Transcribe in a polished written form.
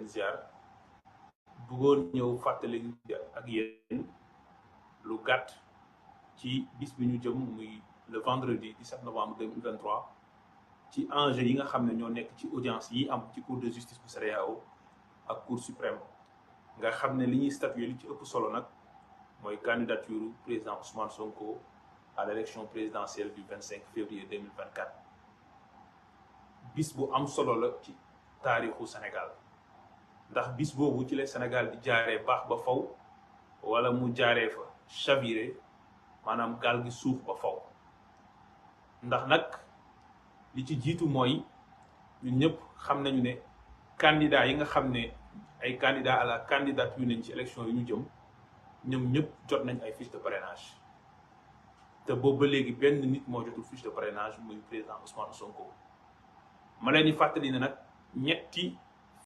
leen ziar bëggoon ñëw fàttali ak yéen lu gàtt ci bis bi ñu jëm muy le vendredi 17 novembre 2023 ci enjeu yi nga xam ne ñoo nekk ci audience yi am ci cour de justice bu CEDEAO ak cour suprême nga xam ne li ñuy statuer li ci ëpp solo nag mooy candidature président Ousmane Sonko à l'élection présidentielle du 25 février 2024 bis bu am solo la ci taarixu Sénégal ndax bis boobu ci la Sénégal di jaaree baax ba faw wala mu jaaree fa chaviré maanaam gaal gi suuf ba faw ndax nag li ci jiitu mooy ñun ñëpp xam nañu ne candidat yi nga xam ne ay candidat à la candidature nañ ci élection yi ñu jëm ñoom ñëpp jot nañ ay fiche de parrainage te boobu ba léegi benn nit moo jotul fiche de parrainage muy président Ousmane Sonko ma leen di fàttali ne nag ñetti